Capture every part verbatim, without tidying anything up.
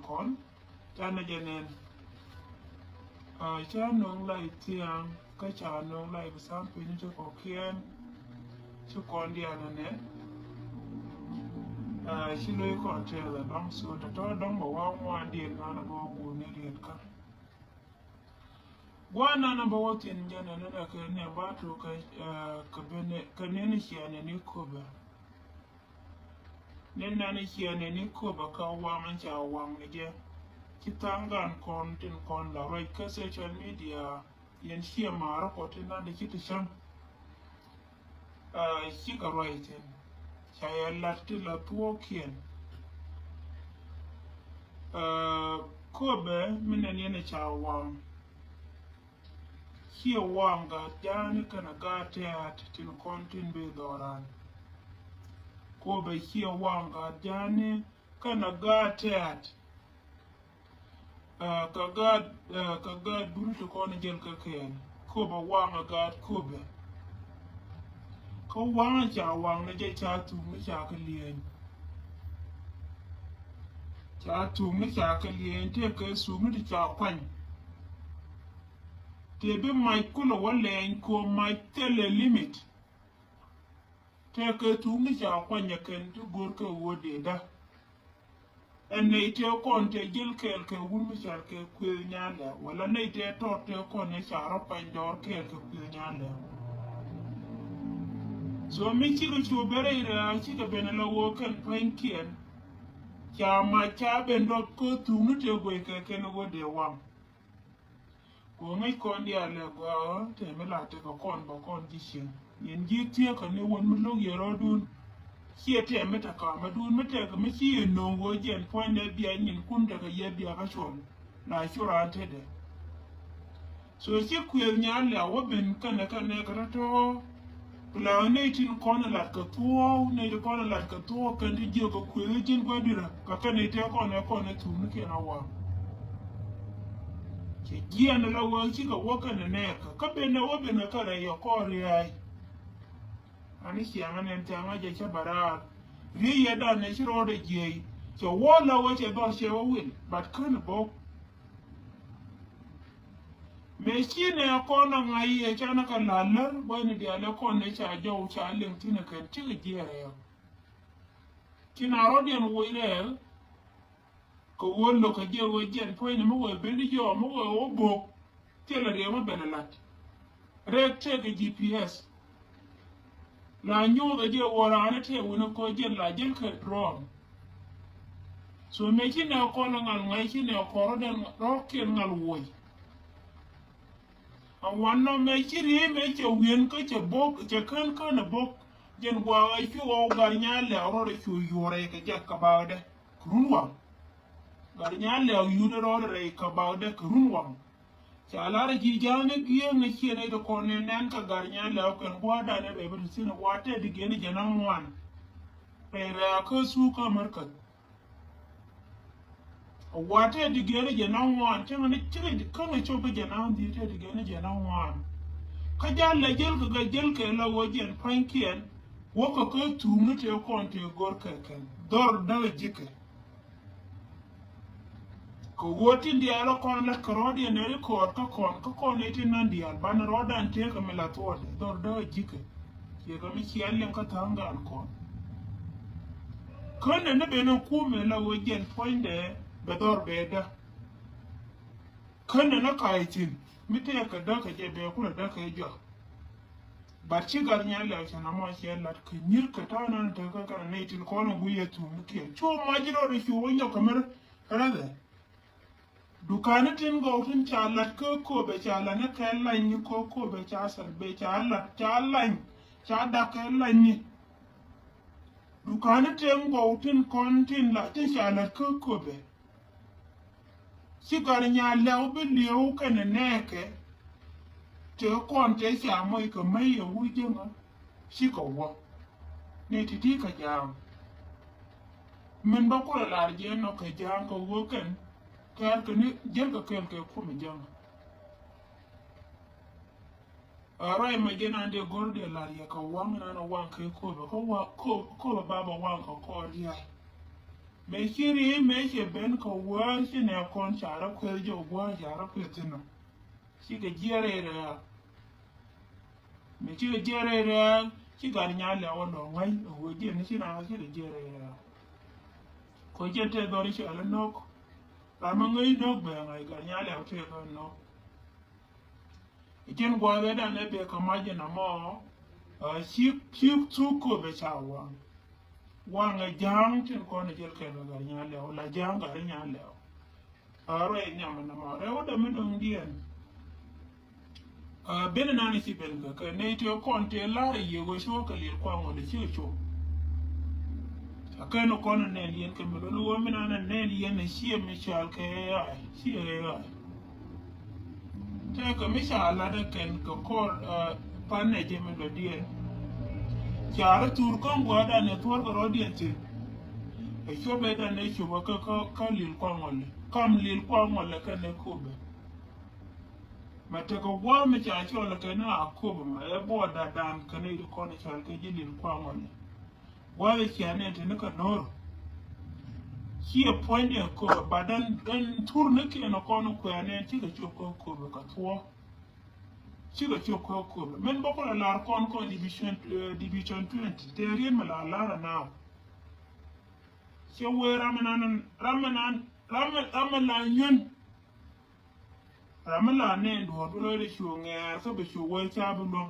Kɔn canɛ jɛ nɛn. Ca nöŋ lay thiaŋ kä ca nöŋ lay bi sam piny ti kɔkiɛn. Ci kɔn dianɛ nɛn. Ci lo̱c kɔn tɛth ɛlɔ̱ŋ so tɔ̱tɔ̱ dɔ̱ŋ bɛ wa̱a̱ ŋuan diɛn ŋuan a bä wä guur ni riet kä. Gua̱a̱r nan a bä wä thi̱n jɛn ɛn ɛn ɛ kɛ nɛ ba tok kɛ kɛ ben kɛ nɛn ciɛ nɛn i̱ köpɛ. Nɛn nan ciɛ nɛn i̱ köpɛ kɛ waŋ ca waŋ ni jɛ. Ci tha̱a̱ŋ gan kɔn tin kɔn la ruac kä social media. Yɛn ciɛ ma̱a̱r kɔ tin nan di ci ti cäŋ. Cikɛ ruac thi̱n ca yɛ lat ti la thuɔ̱ɔ̱kiɛn. Köpɛ mi nɛn yɛn ca waŋ. Ciɛ waŋ gaat ja̱a̱ni kɛnɛ gaat tɛ̈t tin kɔn tin bi dhɔran. Köpɛ ciɛ waŋ gaat ja̱a̱ni kɛnɛ gaat tɛ̈t. Kɛ gaat kɛ gaat duni ti kɔn jäl kɛ kɛɛl köpɛ waŋ a gaat köpɛ. Kä waŋ a ca waŋ ni jɛ ca thuk ni ca kɛ lieny. Ca thuk ni ca kɛ lieny tëë kɛ thuk ni ti ca kuany. Tëë bi mac kulɛ wä lɛny kɛ mac thilɛ limit. Tëë kɛ thuk ni ca kuany a kɛn ti go̱r kɛ wä dee dä. Ɛn nɛy tëë kɔn tëë jil kɛɛl kɛ wur mi cal kɛ kuëth nyan lɛ wala nɛy tëë tɔt tëë kɔn ni ca rɔ pany dɔɔr kɛɛl kɛ kuëth nyan lɛ. So mi cikɛ cu ben rɛy rɛ̈ɛ̈ cikɛ ben la wä kɛn panykiɛn. Ca mac ca ben dɔp kä thuk ni tëë guɛc kɛ kɛn wä dee waŋ. Kɛ ŋäc kɔn diaal ɛ gɔaa ɣä tɛmɛ la tekɛ kɔn bä kɔn ji̱ cieŋ. Yɛn ji̱ thieekä ni wän mi lo̱k yɛ rɔɔdun. Ciɛ tɛmɛ te kamädun mi tɛkɛ mi ci yɛ no̱o̱ŋ ɣöö jɛn puɔ̱nydɛ bia nyin kun tekɛ yɛ bia kä cuɔl. La cu raan tetdɛ. So ci kuëth nyan lɛ a wä ben kɛnɛ kɛnɛ kɛ tɔ̱tɔ̱. Plan nɛy tin kɔn ɛ lat kɛ thuɔ̱ɔ̱k nɛy ti kɔn ɛ lat kɛ thuɔ̱ɔ̱k kɛn ti jiök kɛ kuëth ji̱n gua̱di̱rä kɛ kɛn nɛy tëë kɔn ɛ kɔn ɛ thuk ni kiɛn a waŋ. Cɛ jiɛn ɛ la wee cikɛ wä kɛn ɛ nɛɛkä kä ben ɛ wä ben ɛ kɛn ɛ yɛ kɔn ria̱a̱y. Ani ciaŋä nɛn ciaŋä jɛ cä bɛ raar. Riey yɛ dan ɛ ci rɔɔdɛ jiɛy cɛ wä la wee cɛ dhɔr cɛ wä wil but kän ɛ bok. Mëë ci nɛ kɔn a ŋa̱c yɛ canɛ kɛ la̱r lär gua̱cni diaal ɛ kɔn ɛ ca jɔw ca liŋ thi̱n ɛ kɛn cikɛ jiɛɛr ɛ yɔ. Ci na rɔ̱diɛn woc rɛɛl kɛ wä lo̱k kɛ jiɛk wee jiɛn puɔ̱cni mi wee ben di jɔɔk mi wee wä bok. Thilɛ riɛk mi ben ɛ la̱t. Rɛk tëëkɛ G P S. La nyuuth a jiɛ wä raan a tëë wuni kɔ jiɛn la jiɛn kɛ drone. So mëë ci nɛ kɔn a ŋal ŋa̱c ci nɛ kɔn rɔ̱dɛn rɔ̱kiɛn ŋal woc. A wanɔ mëë ci riey mëë cɛ wi̱en kä cɛ bok cɛ kän kän a bok. Jiɛn gua̱a̱ a cu ɣɔw gar nyaa lɛw rɔ̱dɛ cu yuɔrɛ kɛ jɛ kɛ bakdɛ kɛ run waŋ. Gar nyaa lɛw yut rɔ̱dɛ rɛy kɛ bakdɛ kɛ run waŋ. Ca lar ji̱ ja̱a̱n ni gi̱eeŋ ni ciɛ nɛy ti kɔn ni nɛn kɛ gar nyan lɛ kɛn gua̱a̱r dan ni rɛy bi ti thi̱n gua̱a̱r tɛt di gi̱eeŋ ni jɛ na ŋuan. Rɛy rɛy a kä thuk kä mär käth. A gua̱a̱r tɛt di gi̱eeŋ ni jɛ na ŋuan cäŋ ni cikɛ kä ni cop kä jɛ na ŋuan dhi̱i̱r tɛt di gi̱eeŋ ni jɛ na ŋuan. Kä ja̱l lɛ jäl kɛ kɛ jäl kɛ la wä jɛn pa̱nykiɛn. Wä kɛ kä thuk ni tëë kɔn tëë go̱r kɛ kɛn dhɔr däk ji̱ kɛ. Kɛ ɣöö tin diaal ɛ kɔn lät kɛ rɔ̱diɛn ɛ rikɔɔd kä kɔn kä kɔn ɛ tin nan diaal banɛ rɔ̱dan tëëkɛ mi la thuɔɔdɛ dhɔr däk ji̱kɛ. Ciɛ kɛ mi cia liɛŋ kä tha̱a̱ŋ gaan kɔn. Känɛ ni ben ɛ kumɛ la ɣöö jɛn puɔ̱nydɛ bɛ dhɔr bɛ dä. Känɛ ni ka̱a̱c thi̱n mi tëëkɛ däkɛ jɛ bɛ kulɛ däkɛ jɔak. But ci gat nyɛn lɛw cɛ na mɔ cɛ lat kɛ nyir kɛ ta̱a̱ nan tekɛ kɛn nɛy tin kɔn ɛ guiy ɛ thum kiɛ cu mac rɔɔdɛ cu wä nyɔk kɛ mɛr. Räthɛ. Dukaani tin gɔw tin ca lat kä köpɛ ca lat ni kɛ lany ni kä köpɛ ca sɛl bɛ ca lat ca lany ca dak kɛ lany ni. Dukaani tin gɔw tin kɔn tin lat tin ca lat kä köpɛ. Ci gat nyaa lɛw bi liɛw kɛnɛ nɛɛkɛ. Tëë kɔn tëë ca mɔc kɛ mäc ɛ wur jäŋä. Cikɛ wä ni ti̱ti̱ kɛ ja̱a̱ŋ. Min bä kulɛ lar jiɛn nɔ kɛ ja̱a̱ŋ kɛ wä kɛn kɛɛr kɛ ni jiɛn kɛ kɛn kɛ kumɛ ja̱a̱ŋ. A ruac mɛ jiɛn an dee go̱r dee lar yɛ kɛ waŋ nan a waŋ kɛ köpɛ kä waŋ köpɛ ba bɛ waŋ kɛ kɔɔr diaal. Mëë ci ri̱i̱c mëë cɛ ben kɛ wäär ci nɛ kɔn ca rɔ kueth jɛ gua̱a̱r ca rɔ kueth thin ɔ. Cikɛ jiɛɛr rɛy rɛ̈ɛ̈k. Mëë cikɛ jiɛɛr rɛy rɛ̈ɛ̈k ci gat nya lɛw ɔ lɔ ŋäc ɛ wee jiɛn ni ci na cikɛ jiɛɛr rɛy rɛ̈ɛ̈k. Kɔ jiɛn tɛ dhɔr i̱ cɔal inɔk. Ram mi ŋäc inɔk bɛ ŋa̱c gat nya lɛw tëë kɛ inɔk. Ji̱n gua̱a̱th ëëdan ëë bek kɛ mac ɛn ɛmɔ, ci ci thuk kööbɛ ca waŋ. Waŋ ɛ ja̱a̱ŋ tin kɔn ɛ jɛl kɛn kɛ gat nya lɛw la ja̱a̱ŋ gat nya lɛw. Ɛ ruac nhiam ɛn ɛmɔ rɛw dɛ mi do̱ŋdiɛn. Ɛ ben ɛnan ci ben kɛ kɛ nɛy tëë kɔn tëë la̱r ɛ yiëë wee ci wä kɛ liɛl kuaŋ wä lɛ ci ɛ cop. Ɛ kɛn kɔn ɛ nɛn yɛn kɛ mi lo̱l wä mi nan ɛ nɛn yɛn ɛ ciɛ mi cɔal kɛ ɛ ɣa̱c ciɛ ɛ ɣa̱c. Tëëkɛ mi ca lat ɛ kɛn kɛ kɔr, ɛ, pan nɛ jɛ mi dɔ̱diɛn. Ca rɔ thur kä ŋua̱a̱dan ɛ thuɔ̱r kɛ rɔ̱diɛn thi̱n. Ɛ cuɔp ɛ dan ɛ cuɔp ɛ kä, kä, kä lil kuaŋɔlɛ. Kam lil kuaŋɔlɛ kɛn ɛ köpɛ. Mɛ tekɛ gua̱a̱th mi ca cɔl ɛ kɛn ɛ a köpɛ mɛ ɛ buɔɔdadan kɛn ɛ ri kɔn ɛ cɔl kɛ ji̱ lil kuaŋɔlɛ. Gua̱a̱th ɛ cia nɛn te ni kɛ no̱r. Ciɛ puɔ̱nydiɛn köpɛ, but ɛn, ɛn thurnikiɛn ɛ kɔn kuɛ̈ɛ̈n ɛn cikɛ cop kä köpɛ kɛ thuɔ̱k. Cikɛ cop kä köpɛ. Min bä kulɛ lar kɔn kɔn division, eh, division twenty. Te riet mi la lar ɛ now. Ciɛ wee ram mi nan, ram mi nan, ram mi, ram mi la nyuɛn. Ram mi la nɛn duɔ̱ɔ̱r bi rɔɔdɛ cu ŋɛɛr kä bi cu wee ca bi luäŋ.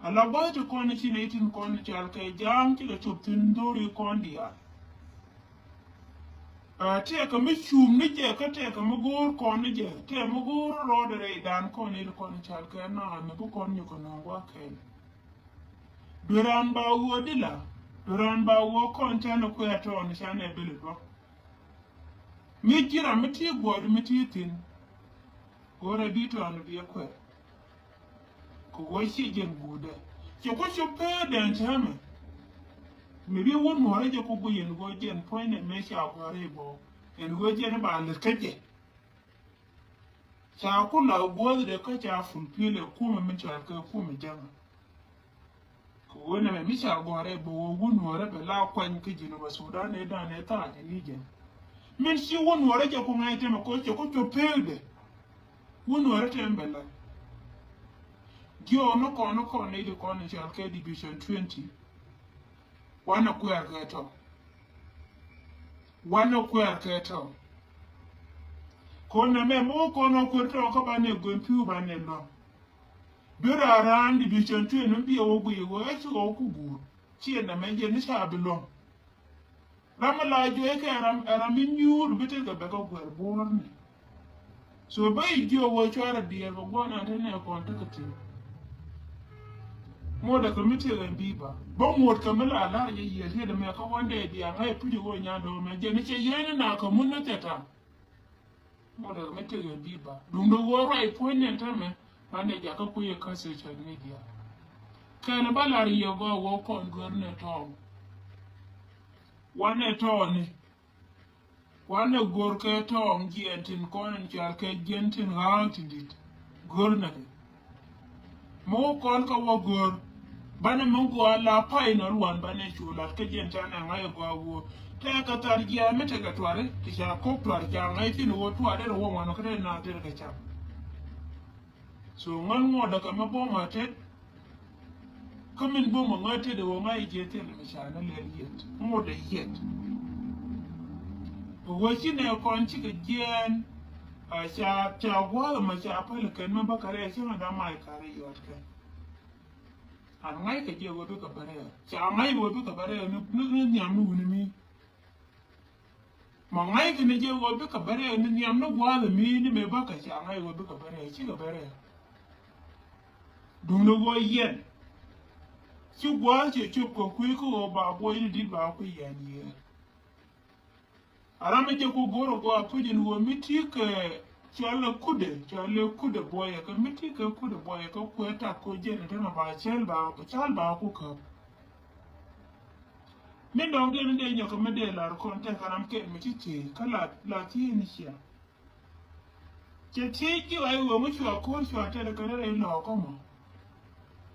Ala gua̱th ti kɔn ci nɛy tin kɔn cal kɛ ja̱a̱ŋ cikɛ cop thi̱n dho̱ri kɔn diaal. Ɛ, tëëkɛ mi cuum ni jɛ kä tëëkɛ mi go̱o̱r kɔn ni jɛ tëë mi go̱o̱r rɔɔdɛ rɛydan kɔn i̱ ti kɔn cal kɛ naath mi bi kɔn nyukä nööŋ gua̱a̱th kɛɛl. Dueran ba wuɔ dila, dueran ba wuɔ kɔn canɛ kuɛ tɔɔn canɛ bili duɔk. Mi ji̱ ram mi ti guɔɔd mi ti thi̱n. Go̱rɛ bi tɔɔn bi kuɛ. Kɛ wä ci jɛn guudɛ. Cɛ ku cu pee dɛn täämɛ. Mi bi wun nuɔrɛ jɛ ku guiy ɛn wä jɛn puɔ̱nynɛ mëë ca guɔrɛ ibɔ. Ɛn wä jɛn ba lät kä jɛ. Ca ku la guɔth dɛ kä ca fulfill ɛ kumɛ mi cɔal kɛ kumɛ jaŋa. Kɛ ɣöö nɛmɛ mi ca gɔ̱rɛ bɛ wä wun wärä bɛ la kuany kä Jinub Sudan ëë dan ëë thaak ɛ ni jɛn. Min ci wun wärä jɛ ku ŋa̱c tɛmɛ kɛ ɣöö cɛ ku cop peekdɛ. Wun wärä tɛm bɛ la. Jiɔɔk ni kɔn ni kɔn ni di kɔn ni cɔal kɛ division twenty. Wanɛ kuɛɛr kɛ tɔ. Wanɛ kuɛɛr kɛ tɔ. Kɔn nɛmɛ mi wä kɔn wä kuɛɛr tɔ kä banɛ guɛn pi̱w banɛ luɔ̱ŋ. Bi raan raan division twenty mi biɛ wä guiy wä ɛ ci ɣɔw ku guur. Ciɛ nɛmɛ jɛ ni ca bi luɔ̱ŋ. Ram mi la juɔc kɛ ram, ɛ ram mi nyuur bi tekɛ bɛ kɛ guɛr buɔ̱ɔ̱rni. So bä i̱ jiök wä cuarɛ diɛɛr bɛ guɔ̱n an te nɛ kɔn tekɛ thi̱n. Ŋuɔ̱t ɛ kɛ mi tekɛ bi ba bä ŋuɔ̱t kɛ mi la la̱r jɛ yiëë riet ɛmɛ kä wän dee diaal ŋa̱c ɛ puc ɛ wä nyan dɔ̱ɔ̱mɛ jɛ ni cɛ yɛn ni na kɛ mun ni thɛt ta̱a̱. Ŋuɔ̱t ɛ mi tëk ɛ bi̱i̱ ba duundɛ ɣöö ruac puɔ̱ny nɛn täämɛ. Banɛ jakä kui̱ ɛ kä social media. Kɛn ba lar yɛ gɔaa ɣöö kɔn duer nɛ tɔɔŋ. Wanɛ tɔɔni. Wanɛ go̱r kɛ tɔɔŋ jiɛn tin kɔn in cual kɛ jiɛn tin ɣa̱a̱ŋ tin dit. Go̱r nɛ kɛ. Mi wä kɔn kä wä go̱o̱r. Banɛ mi gɔaa la pay nɔ luan banɛ cu lat kä jiɛn canɛ ŋa̱c ɛ gɔaa wuɔ. Tɛkɛ thar jiɛɛn mi tekɛ tuari ti ca kok tuari ca ŋa̱c thin wä tuari rɛ wä ŋuan kä tɛ na tɛr kɛ cam. So ŋuan ŋuɔdɛ kɛ mi bom a tet. Kä min bom a ŋa̱c tet wä ŋa̱c jiɛ thil mi ca ni lɛl yet ŋuɔdɛ yet. Wä ci nɛ kɔn cikɛ jiɛɛn. A ca ca gua̱a̱th ma ca päl kɛn mi bä kɛ rɛy cäŋ a dam a kar yɔt kɛn. An ŋa̱ckɛ jɛ wä bikɛ bä rɛɛ ca ŋa̱c wä bikɛ bä rɛɛ ni ni nhiam ni wuni mi. Ma ŋa̱ckɛ ni jɛ wä bikɛ bä rɛɛ ni nhiam ni gua̱a̱th mi ni mëë bäkɛ ca ŋa̱c wä bikɛ bä rɛɛ cikɛ bä rɛɛ. Duŋni wä yɛn ci gua̱a̱th cɛ cop kɛ kui̱ kä wä ba buɔy ni dit ba kui̱ yɛn yɛn. A ram mi jɛ ku go̱r a gɔaa puc in wä mi ti kɛ cualɛ kudɛ cualɛ kudɛ buɔyɛ kɛ mi ti kɛ kudɛ buɔyɛ kɛ kuɛ tak ko jɛn in te na ba cɛl ba cal ba ku käp. Mi dɔ̱ŋ diɛn in dee nyɔk kɛ mi dee lar kɔn tɛk a ram kɛn mi ti thiee kä la la thiee ni cia. Cɛ thiec ji̱ ɣa̱c ɣöö ŋä cua ko̱r cua tɛl kɛn rɛy lɔɔk kä mɔ.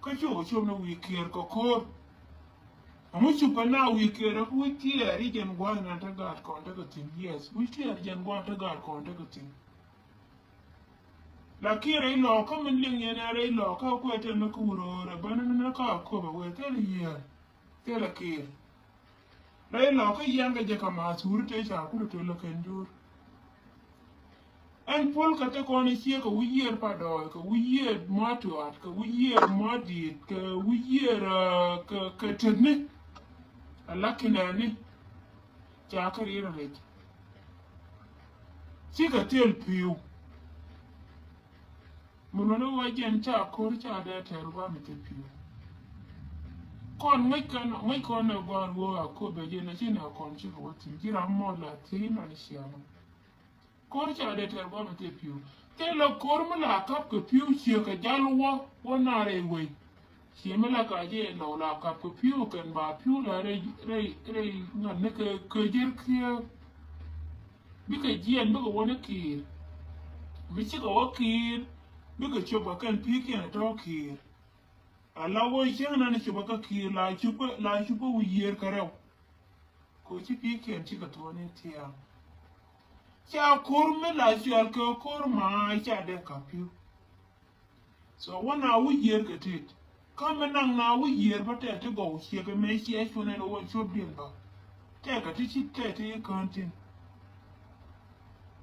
Kä cuɔ kɛ cop ni wi̱i̱ kiɛɛr kɛ ko̱r. Amu cupɛ na wi̱i̱ kɛɛrɛ ku wi̱c tiɛɛr i̱ jɛn gua̱a̱th nan te gaat kɔn tekɛ thi̱n. Yes, wi̱c tiɛɛr jɛn gua̱a̱th te gaat kɔn tekɛ thi̱n. Lakin rɛy lɔɔkä min liŋ yɛn ɛ rɛy lɔɔkä kuɛ tɛn mi kä wuröörɛ bäni ni kä Aköbɛ wëë thilɛ yiëër, thilɛ kiir. Rɛy lɔɔkä yiankɛ jɛ kɛ ma̱a̱th wuri tëë ca kulɛ töl ɛ kɛn jur. Ɛn puɔl kɛ te kɔn i̱ ciek kɛ wi̱i̱ yiëër pa dɔɔy, kɛ wi̱i̱ yiëër mua̱a̱t tuaat, kɛ wi̱i̱ yiëër mua̱a̱t diit, kɛ wi̱i̱ yiëër, ah, kɛ, kɛ tetni. Ala kinɛni ca kä riet rɛc. Cikɛ thil pi̱w. Mi luɔ̱n i̱ wä jɛn ca ko̱r ca dee tɛr gua̱a̱m i̱ thil pi̱w. Kɔn ŋäc kɔn, ŋäc kɔn ɛ gua̱a̱r wä Aköbɛ jɛn ɛ ci nɛ kɔn cikɛ wä thi̱n. Ji̱ ram mɔ la thi̱n nɔn i̱ ciaŋ. Ko̱r ca dee tɛr gua̱a̱m i̱ thil pi̱w. Thilɛ ko̱r mi la kap kɛ pi̱w ciek kɛ jal wä, wä naar ɛ wei. Ciɛ mi la ka jɛ lɔw la kap kɛ pi̱w kɛn ba pi̱w la rɛy, rɛy, rɛy ŋa̱n ni kɛ, kɛ jir kiɛ. Bikɛ jiɛn bikɛ wä ni kiir. Mi cikɛ wä kiir, bikɛ cop kɛ kɛn pi̱i̱kiɛn tɔ̱ kiir. Ala wä cieŋ nan cop kɛ kiir la cop, la cop wi̱i̱ yiër kɛ rɛw. Kɛ ci pi̱i̱kiɛn cikɛ thuɔ̱ɔ̱ni thia̱a̱ŋ. Ca ko̱r mi la cual kɛ ko̱r ma ca dee kap pi̱w. So wä na wi̱i̱ yiër kɛ tit. Kä mi naŋ na wi̱i̱ yiër bä tɛt ti gɔw ciek ɛmɛ ciɛ cunɛ ni wä cop diɛn bä. Tɛkɛ ti ci tɛt ti kään tin.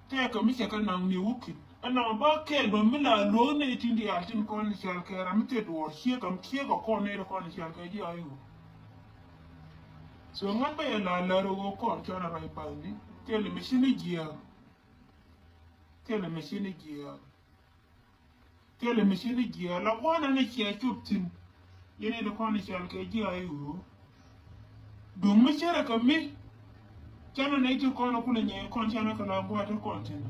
Tɛkɛ mi cɛ kɛ naŋ ni wä kin. Ɛnɔ bä kɛl bä mi la luɔ̱k ni tin diaal tin kɔn ni cɔal kɛ ram mi tɛt duɔɔr ciek ɛm ciek ɛ kɔn ni kɔn ni cɔal kɛ ji̱ ayuk. So ŋa̱t bä yɛ la lär ɣöö kɔn cɔn a ruac pa̱thni. Thilɛ mi ci ni jiääk. Thilɛ mi ci ni jiääk. Thilɛ mi ci ni jiääk la gua̱a̱nɛ ni ciɛ cop thi̱n. Yɛn in kɔn i̱ cɔal kɛ jiääk i̱ ɣöö duŋ mi cärɛ kɛ mi. Canɛ nɛy ti kɔn a kulɛ nyɛ kɔn canɛ kɛ la gua̱a̱th ti kɔn thi̱n.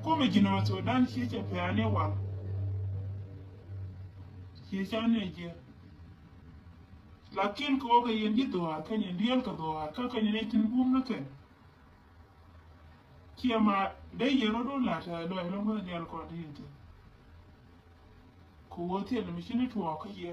Kumɛ ji̱n ɔ Sudan ciɛ cɛ pɛ̈ɛ̈ni wal. Ciɛ canɛ jiɛ. Lakin kɛ wä kɛ yɛn ji̱ dhuaar kɛn yɛn diɛl kɛ dhuaar kä kɛn yɛn i̱ tin bum ni kɛn. Ciɛ ma dee yɛn rɔ do̱n la̱t ɛ lɔc lɔŋ bä dial kɔn ti yɛn ti. Kɛ wä thil mi ci ni tuɔɔk kä yɛ.